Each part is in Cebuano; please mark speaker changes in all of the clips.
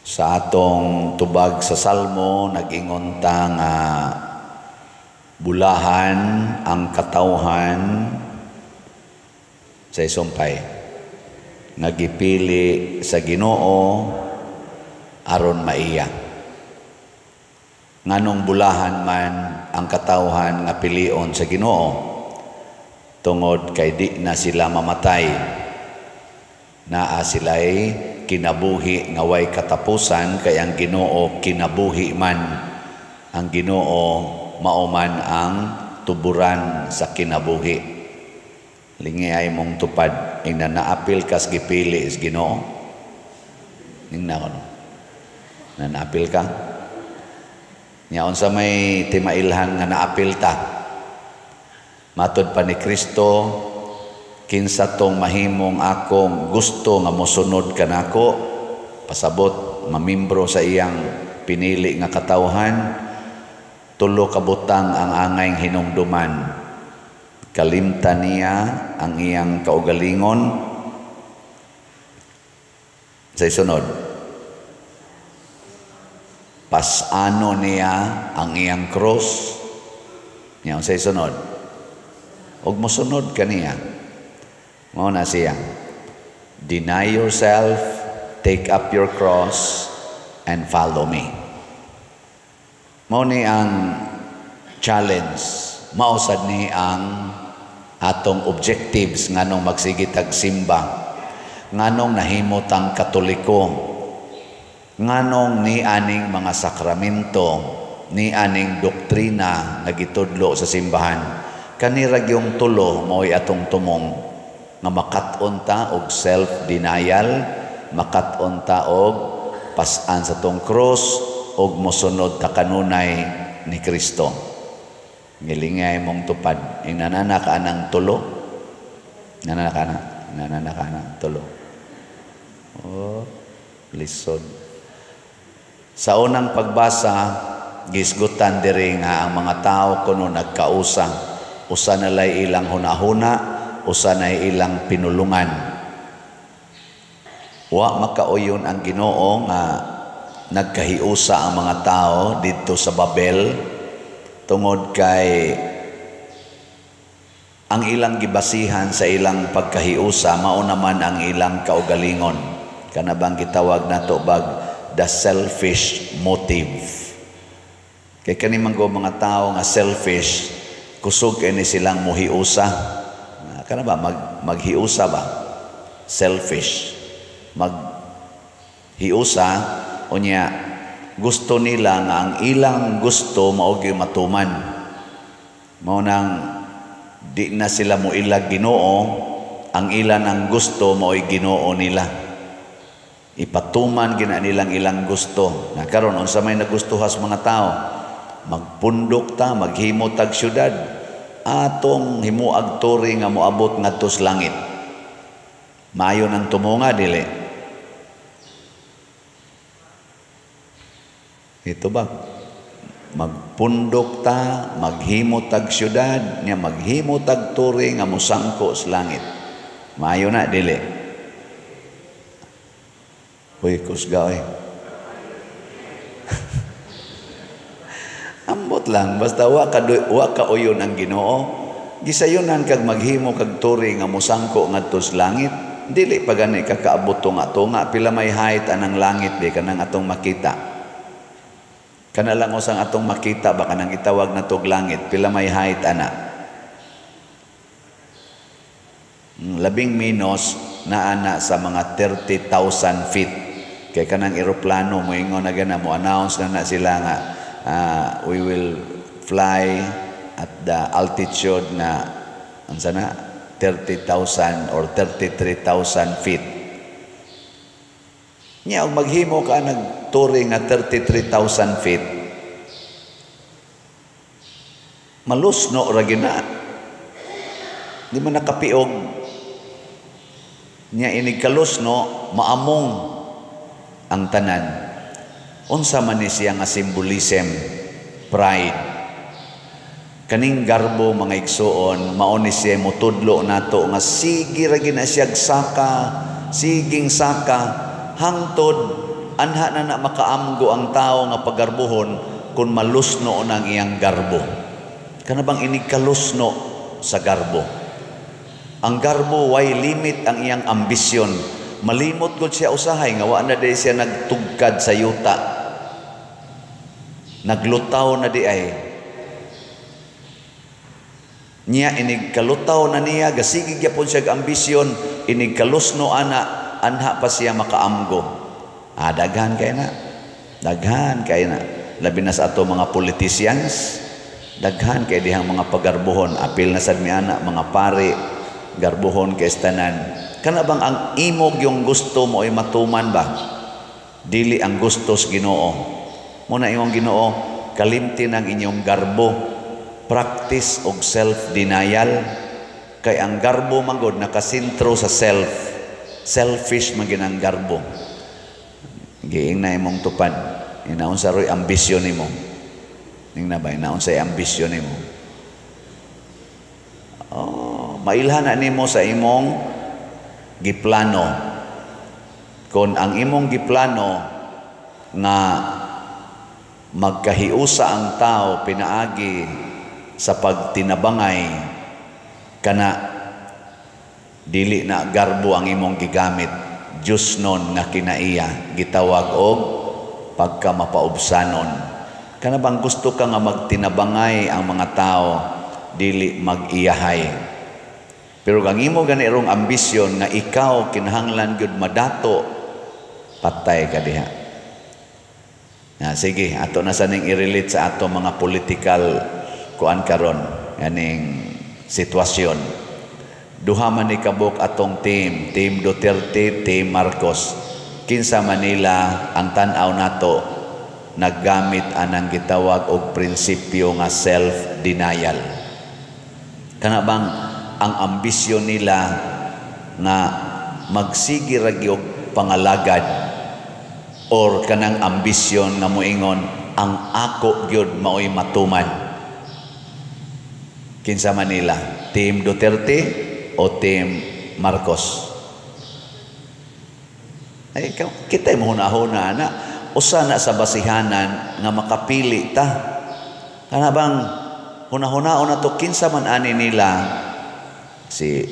Speaker 1: Sa atong tubag sa Salmo, nag-ingon ta nga bulahan ang katawhan sa isumpay nga gipili sa Ginoo aron maiya. Nganong bulahan man ang katawhan nga pilion sa Ginoo? Tungod kay di na sila mamatay. Naa sila'y kinabuhi nga way katapusan, kay ang Ginoo kinabuhi man. Ang Ginoo mao man ang tuburan sa kinabuhi. Lingi ay mong tupad ing naapil kas gipili is Ginoo. Ningna ko no. Nanaapil ka. Nya unsa may timailhan nga naapil ta? Matod pa ni Kristo, kinsa tong mahimong akong gusto nga mosunod kanako, pasabot mamimbro sa iyang pinili nga katawhan, tulo ka butang ang angay hinumduman. Kalimtan niya ang iyang kaugalingon. Sa isunod, pasano niya ang iyang cross. Niya sa isunod, ug mosunod kaniya. Mao na siya. Deny yourself, take up your cross, and follow me. Mao ni ang challenge. Mao sad ni ang atong objectives nganong magsige tag simba. Nganong nahimo tang Katoliko. Nganong ni aning mga sakramento, ni aning doktrina nga gitudlo sa simbahan. Kani ra gyung tulo mao'y atong tumong nga makat-on ta og self-denial, makat-on ta og pas-an sa tong cross og mosunod ta kanunay ni Kristo. Ngilingay mong tupad. Inanana ka anang tulo. Nanana ka na. Nanana ka na tulo. Oh, lisod. Sa unang pagbasa, gisgutan diri nga ang mga tao kuno nagkausa. Usa na lay ilang hunahuna, usa na ilang pinulungan. Wa makauyon ang Ginoo nga nagkahiusa ang mga tao didto sa Babel, tungod kay ang ilang gibasihan sa ilang pagkahiusa mao naman ang ilang kaugalingon. Kana bang gitawag nato bag the selfish motive. Kay kani man go mga tao nga selfish, kusog kay ni silang muhiusa. Kana ba maghiusa ba? Selfish. Maghiusa unya gusto nila nga ang ilang gusto mao gyud matuman. Mao nang di na sila moilag Ginoo, ang ilan ang gusto mao'y Ginoo nila. Ipatuman gina nilang ilang gusto. Na karon unsa may nagustuhas mga tao? Magpundok ta, maghimo tag syudad, atong himuag tore nga moabot ngadto sa langit. Maayo nang tumunga dili. Ito ba? Magpundok ta, maghimo tag syudad, nya maghimo tag tore nga mosangko sa langit. Maayo na dili. Uy, kusga oy. Ambot lang, basta wa ka uyon ang Ginoo. Gisayunan kag maghimo kag tore nga mosangko ngadto sa langit. Dili pa gani ka kaabot tunga-tunga, pila may height anang langit di kanang atong makita. Kana lang usang atong makita ba kanang gitawag na tog langit, pila may height ana. Labing minus na ana sa mga 30,000 feet. Kay kanang eroplano moingon na gana, mo announce na na sila nga we will fly at the altitude na unsa na 30,000 or 33,000 feet. Nya og maghimo ka nagturi nga 33,000 feet, malusno ra gyud na. Di man nakapiog. Nya inig kalusno, maamong ang tanan. Unsa man ni siya nga symbolism? Pride. Kaning garbo mga igsuon, mao ni siya motudlo nato nga sige ra gyud na siyag saka, siging saka hangtod Anha na na makaamgo ang tao nga pagarbuhon kung malusno nang iyang garbo. Kana bang inig kalusno sa garbo? Ang garbo, way limit ang iyang ambisyon. Malimot gud siya usahay nga wa na di siya nagtugkad sa yuta. Naglutaw na di ay. Niya inig kalutaw na niya, gasigi gyapon siya ambisyon, inig kalusno ana, anha pa siya makaamgo. Ah, daghan kay na. Daghan kay na. Labi na sa ato mga politicians, daghan kay dihang mga pagarbuhon, apil na sad mi ana mga pare, garbuhon kay tanan. Kana bang ang imog yung gusto mo ay matuman ba? Dili ang gusto sa Ginoo. Muna imong Ginoo, kalimti ang inyong garbo. Practice og self-denial. Kay ang garbo manggod nakasentro sa self. Selfish man ang garbo. Giing na imong tupad. Inaon sa roy ambisyon nimo. Ning na ba inaon sa ambisyon nimo? Oh, mailhan na nimo sa imong giplano. Kon ang imong giplano nga magkahiusa ang tao pinaagi sa pagtinabangay, kana dili na garbo ang imong gigamit, Diyos nun nga kinaiya gitawag og pagkamapaubsanon. Kana bang gusto ka nga magtinabangay ang mga tao, dili mag-iyahay. Pero ang imo gani rong ambisyon nga ikaw kinahanglan gyud madato, patay ka diha. Na, sige, ato na sa ning i-relate sa ato mga political kuan karon, yaning sitwasyon. Duha man ni kabuk atong team, Team Duterte, Team Marcos. Kinsa Manila ang tan-aw nato naggamit anang gitawag og prinsipyo nga self-denial? Kana bang ang ambisyon nila nga magsige ra gyud pangalagad or kanang ambisyon nga moingon ang ako gyud maoy matuman? Kinsa Manila? Team Duterte o Team Marcos? Ay, kita mo hunahuna na usa na sa basihanan nga makapili ta. Kana bang hunahunaon na to, kinsa man ani nila, si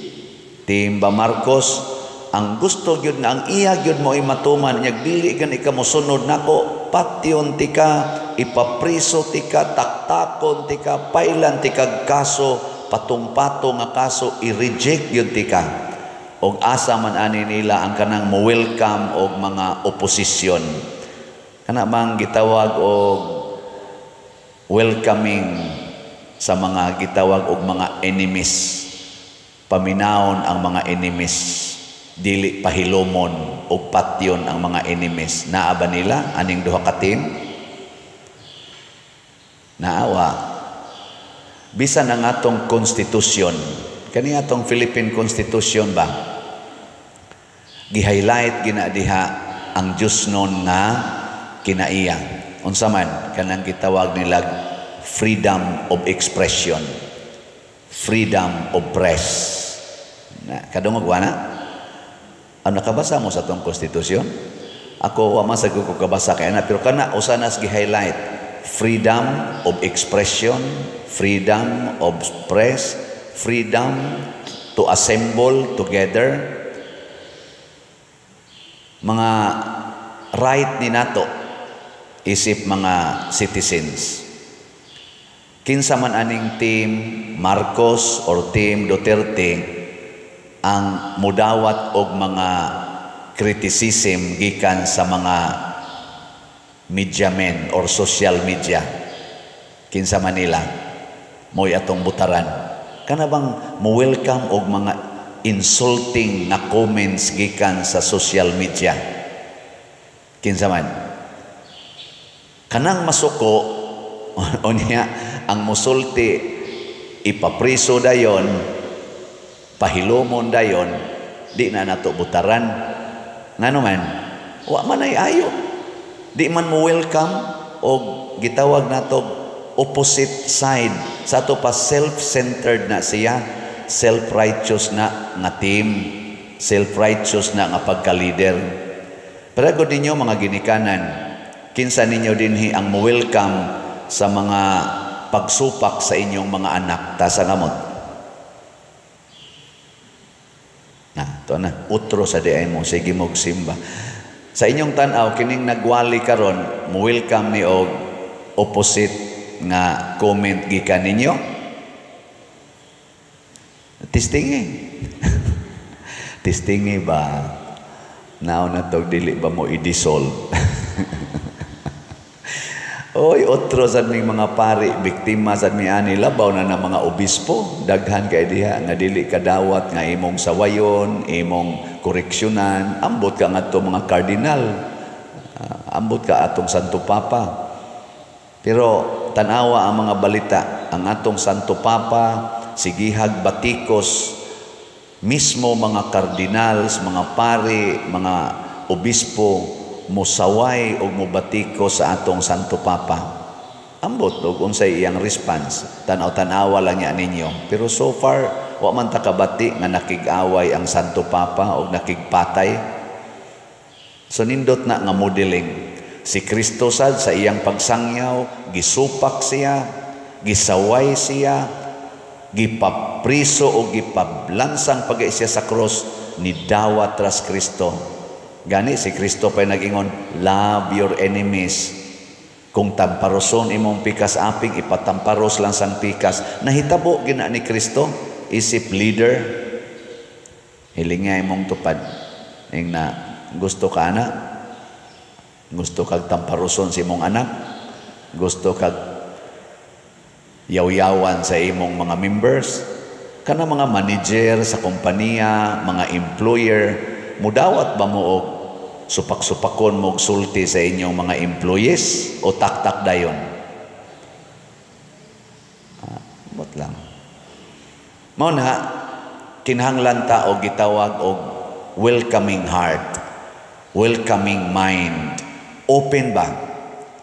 Speaker 1: Team ba Marcos ang gusto gyud nga ang iya gyud mo ay matuman, nya dili gani ka mosunod nako, patyon tika, ipapriso tika, taktakon tika, pailan tika kaso, patong-patong nga kaso, i-reject gyud tika? Og asa man ani nila ang kanang mo welcome og mga oposisyon? Kana bang gitawag og welcoming sa mga gitawag og mga enemies, paminawon ang mga enemies, dili pahilomon og patyon ang mga enemies? Naa ba nila aning duha ka team? Naawa. Bisan ang atong konstitusyon, kani atong Philippine Constitution ba, gi-highlight gina diha ang Diyos nun nga kinaiya. Unsa man kanang gitawag nila freedom of expression, freedom of press na? Kadungog wa na? Ano, nakabasa mo sa atong konstitusyon? Ako, wa man sa ko kabasa kay na, pero kana usa nas gi-highlight, freedom of expression, freedom of press, freedom to assemble together, mga right ni nato isip mga citizens. Kinsa man aning Team Marcos or Team Duterte ang mudawat og mga criticism gikan sa mga media men or social media? Kinsa man nila mo'y atong butaran? Kana bang mo welcome og mga insulting na comments gikan sa social media? Kinsa man? Kanang masuko unya ang musulti ipapriso dayon, pahilomon dayon, di na nato butaran. Ngano man? Wa man ay ayo, di man mo welcome og gitawag nato opposite side. Sa ato pa, self-centered na siya, self-righteous na nga team, self-righteous na nga pagka-leader. Pero ninyo mga ginikanan, kinsa ninyo dinhi ang mo-welcome sa mga pagsupak sa inyong mga anak? Taas ang kamot. Na, to na, utro sa diay mo, sige mo simba. Sa inyong tan-aw, kining nagwali karon, mo-welcome ni og opposite nga comment gikan ninyo? Testingi. Testingi ba? Now na to, dili ba mo i-dissolve? Oy, otro sad ming mga pari, biktima sad mi ani, labaw na na mga obispo, daghan kay diha nga dili kadawat nga imong sawayon, imong koreksyonan, ambot ka ngadto mga kardinal, ambot ka atong Santo Papa. Pero tan-awa ang mga balita, ang atong Santo Papa sigihag batikos mismo mga kardinals, mga pari, mga obispo musaway og mobatiko sa atong Santo Papa. Ambot og unsay iyang response, tan-aw-tan-awa lang niya ninyo. Pero so far wa man ta kabati nga nakig-away ang Santo Papa og nakigpatay. So nindot na nga modeling. Si Kristo sad sa iyang pagsangyaw, gisupak siya, gisaway siya, gipapriso o gipablansang pag siya sa cross, ni dawat ras Kristo. Gani si Kristo pa'y nag-ingon, love your enemies. Kung tamparoson imong pikas aping, ipatamparos lang sang pikas. Nahitabo gina ni Kristo, isip leader. Hilinga imong tupad. Ing na, gusto ka na? Gusto kag tamparoson sa imong anak? Gusto kag yaw-yawan sa imong mga members? Kana mga manager sa kompanya, mga employer, mudawat ba mo og supak-supakon mo og sulti sa inyong mga employees o taktak dayon? Ambot lang. Mao na kinahanglan ta og gitawag og welcoming heart, welcoming mind, open ba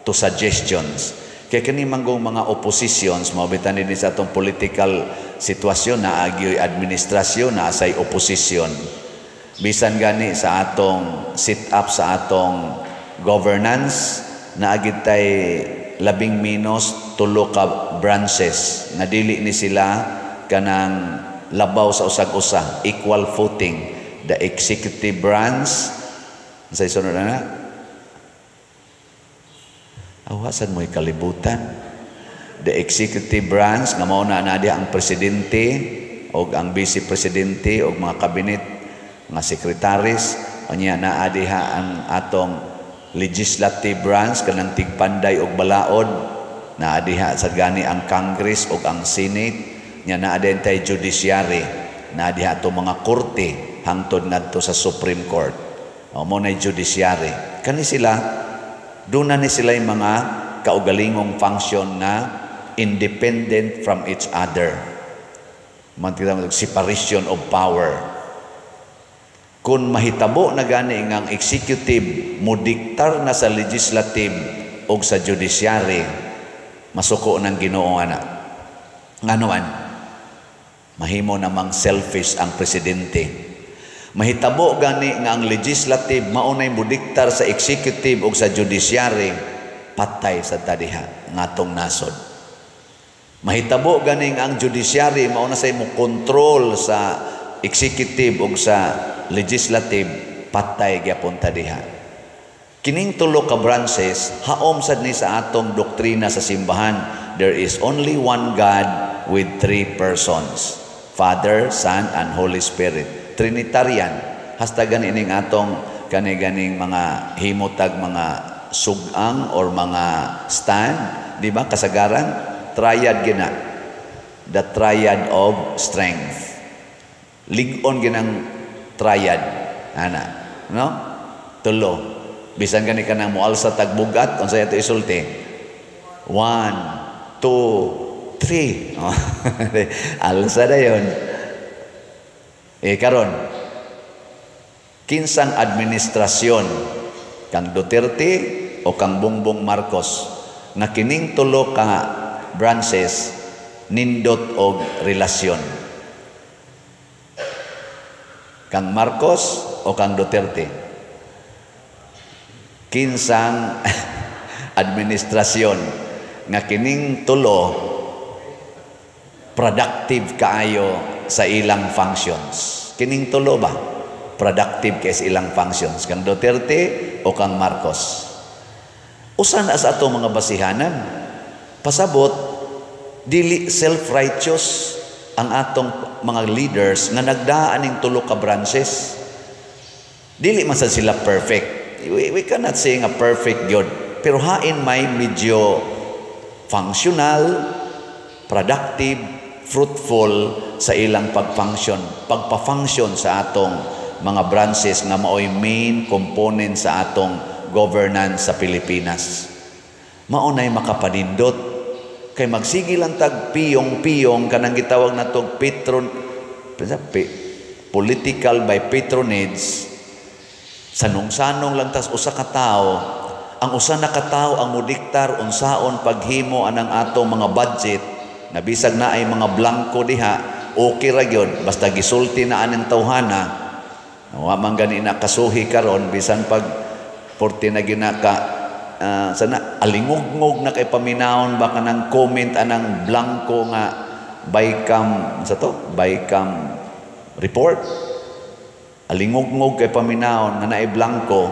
Speaker 1: to suggestions. Kaya kini manggong mga oppositions, mao bitan din sa atong political sitwasyon na agyo'y administrasyon na asay opposition. Bisan gani sa atong sit up sa atong governance na agid tay labing minos tulo ka branches nga dili ni sila kanang labaw sa usag-usa, equal footing. The executive branch, sa sunod na awasan mo'y kalibutan. The executive branch nga mao na na ang presidente og ang vice presidente og mga kabinet mga sekretaris, unya naa diha ang atong legislative branch kanang tigpanday og balaod, naa diha sa gani ang Congress og ang Senate, nya naa din tay judiciary, naa diha atong mga korte hangtod ngadto sa Supreme Court. O mo na judiciary. Kani sila doon na ni sila yung mga kaugalingong function na independent from each other. Mantika separation of power. Kung mahitabo na gani ang executive modiktar na sa legislative o sa judiciary, masuko ng Ginoo ana. Ngano man? Mahimo namang selfish ang presidente. Mahitabo gani nga ang legislative maunay modiktar sa executive o sa judiciary, patay sa tadiha ngatong nasod. Mahitabo gani nga ang judiciary mauna say mo control sa executive o sa legislative, patay gyapon ta diha. Kining tulo ka branches haom sad ni sa atong doktrina sa simbahan. There is only one God with three persons, Father, Son, and Holy Spirit. Trinitarian. Hasta gani ining atong kani-ganing mga himotag mga sugang or mga stand, di ba? Kasagaran triad gina. The triad of strength. Lig-on ginang triad. Ana, no? Tulo. Bisan gani ka nang mualsa tagbugat, unsay ato isulti? 1, 2, 3. Alsa dayon. Eh karon, kinsang administrasyon, kang Duterte o kang Bongbong Marcos, nga kining tulo ka branches nindot og relasyon? Kang Marcos o kang Duterte? Kinsang administrasyon nga kining tulo productive kaayo sa ilang functions? Kining tulo ba? Productive kay sa ilang functions? Kang Duterte o kang Marcos? Usa na sa atong mga basihanan. Pasabot, dili self-righteous ang atong mga leaders nga nagdaan ning tulo ka branches. Dili man sad sila perfect. We cannot say nga perfect gyud. Pero hain may medyo functional, productive, fruitful sa ilang pag-function, pagpa-function sa atong mga branches nga maoy main component sa atong governance sa Pilipinas. Mao nay makapanindot kay magsige lang tag piyong-piyong, kanang gitawag natog patron political by patronage, sanong-sanong lang tas usa ka tawo. Ang usa na ka tawo ang modiktar unsaon paghimo anang atong mga budget na bisag na ay mga blanko diha, okay ra gyud basta gisulti na aning tawhana. Wa man gani na kasuhi karon, bisan pag porte na ginaka sana alingugngog na kay paminawon ba kanang comment anang blanko nga bicam sa to bicam report. Alingugngog kay paminawon nga naay blanko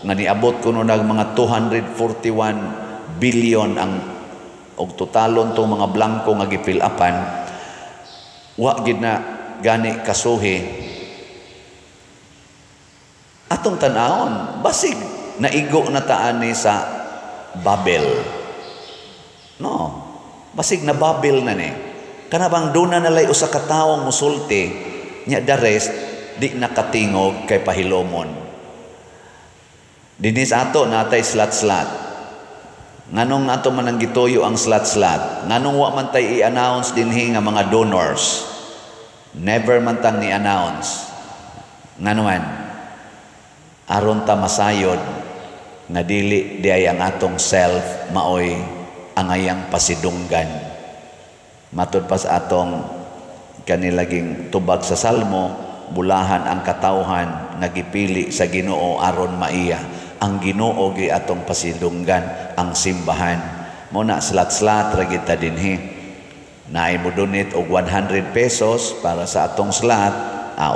Speaker 1: nga niabot kuno nag mga 241 billion ang og totalon tong mga blanko nga gi-fill upan. Wa gid na gani kasuhi. Atong tan-awon, basig naigo na taani sa Babel, no? Basig na Babel na ni, kana bang duna na lay usa ka tawo musulti nya, the rest di nakatingog kay pahilomon. Dinis ato natay slot-slot. Nganong ato man ang gituyo ang slot-slot? Nganong wa man tay i-announce dinhi nga mga donors? Never man tang ni-announce. Ngano man? Aron ta masayod nga dili di ay ang atong self maoy angayang pasidunggan. Matud pa sa atong kanilaging tubag sa Salmo, bulahan ang katawhan nga gipili sa Ginoo aron maiya. Ang Ginoo gi atong pasidunggan, ang simbahan. Mo na slot-slot ra gid ta dinhi. Naay mo donate og 100 pesos para sa atong slot,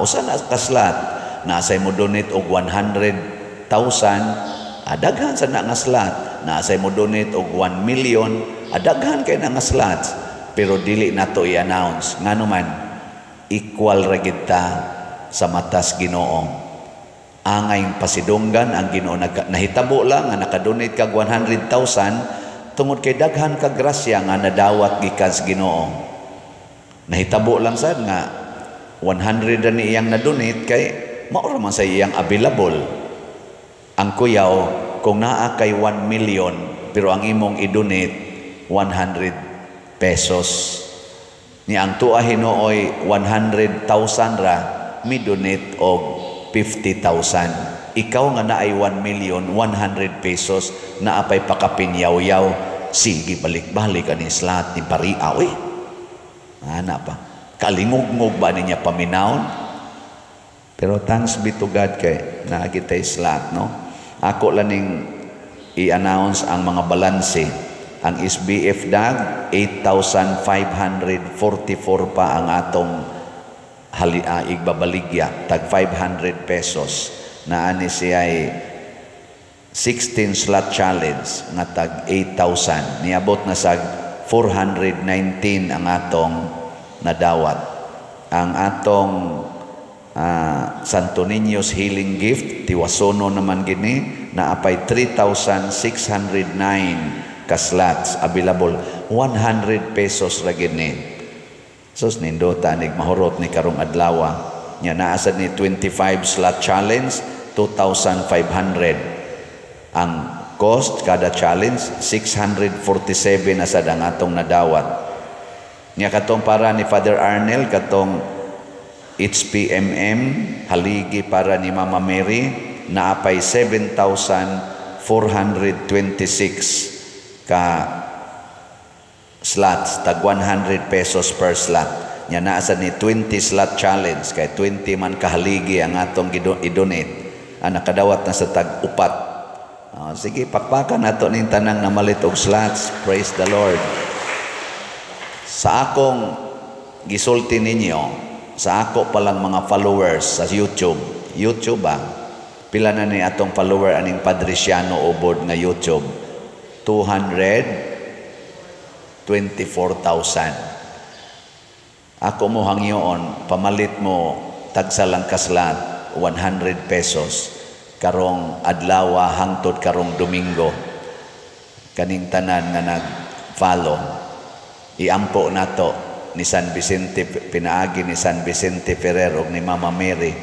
Speaker 1: usa na ka slot. Naasay mo donate og 100,000, daghan sa na nga slot. Naasay mo donate og 1 million, daghan kay na nga slots. Pero dili nato i-announce. Ngano man, equal ra gid ta sa matas Ginoo. Angay pasidunggan ang Ginoo. Nahitabo lang nga nakadonate kag 100,000 tungod kay daghan ka grasya nga nadawat gikan sa Ginoo. Nahitabo lang sad nga 100 na ni iyang nadonate kay mao ra man sa iyang available. Ang kuyaw kung naa kay 1 million pero ang imong i-donate 100 pesos. Ni ang tuwa hinuoy 100,000 ra mi donate og 50,000. Ikaw nga naay 1 million, 100 pesos, na apay pakapinyaw-yaw, sige balik-balik ani slot ni paria, uy. Ana pa. Kalingugngog ba niya paminawon? Pero thanks be to God kay naa kitay slot, no? Ako lang ning i-announce ang mga balanse. Ang SBF DAG, 8,544 pa ang atong igbabaligya, tag 500 pesos. Naani siya ay 16 slot challenge nga tag 8,000. Niabot na sa 419 ang atong nadawat. Ang atong Santo Niño's Healing Gift, tiwasono naman gini, na apay 3,609 ka slots available. 100 pesos ra gini. Sus, nindota nig mahurot ni karong adlaw. Nya naa sad ni 25 slot challenge, 2,500. Ang cost kada challenge, 647 na sad ang atong nadawat. Nya katong para ni Father Arnel, katong HPMM, haligi para ni Mama Mary, naapay 7,426 ka slots, tag 100 pesos per slot. Nya naa sad ni 20 slot challenge kay 20 man kahaligi ang atong i-donate. Ang nakadawat na sa tag upat. Sige, pakpakan nato ning tanang namalit og slots. Praise the Lord. Sa akong gisulti ninyo, sa ako palang mga followers sa YouTube, YouTube ba? Pila na ni atong follower aning Padriciano Ubod nga YouTube? 224,000. Ako mo hangyoon, pamalit mo tagsa lang ka slot, 100 pesos karong adlaw hangtod karong Domingo. Kaning tanan nga nag-follow, iampo nato ni San Vicente, pinaagi ni San Vicente Ferrer og ni Mama Mary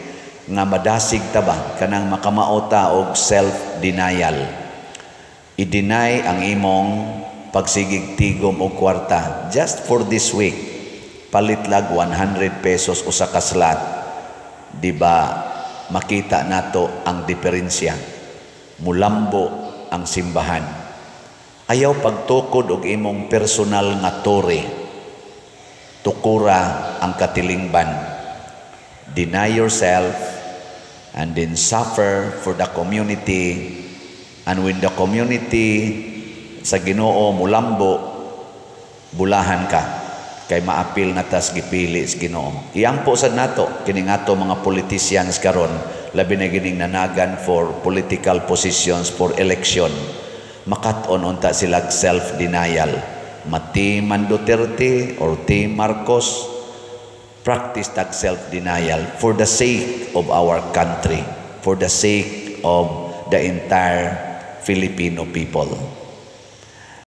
Speaker 1: nga madasig ta ba, kanang makamao ta og self-denial. I-deny ang imong pagsigig tigom og kwarta just for this week. Palit lag 100 pesos usa ka slot, di ba? Makita nato ang diferensya. Mulambo ang simbahan. Ayaw pagtukod og imong personal nga tore. Tukura ang katilingban. Deny yourself and then suffer for the community, and when the community sa Ginoo mulambo, bulahan ka kay maapil na tas gipili sa Ginoo. Iampo sad nato kining ato mga politicians karon, labi na gining nanagan for political positions for election. Makat-on unta sila self-denial. Ma-team man Duterte or Team Marcos, practice tag self-denial for the sake of our country, for the sake of the entire Filipino people.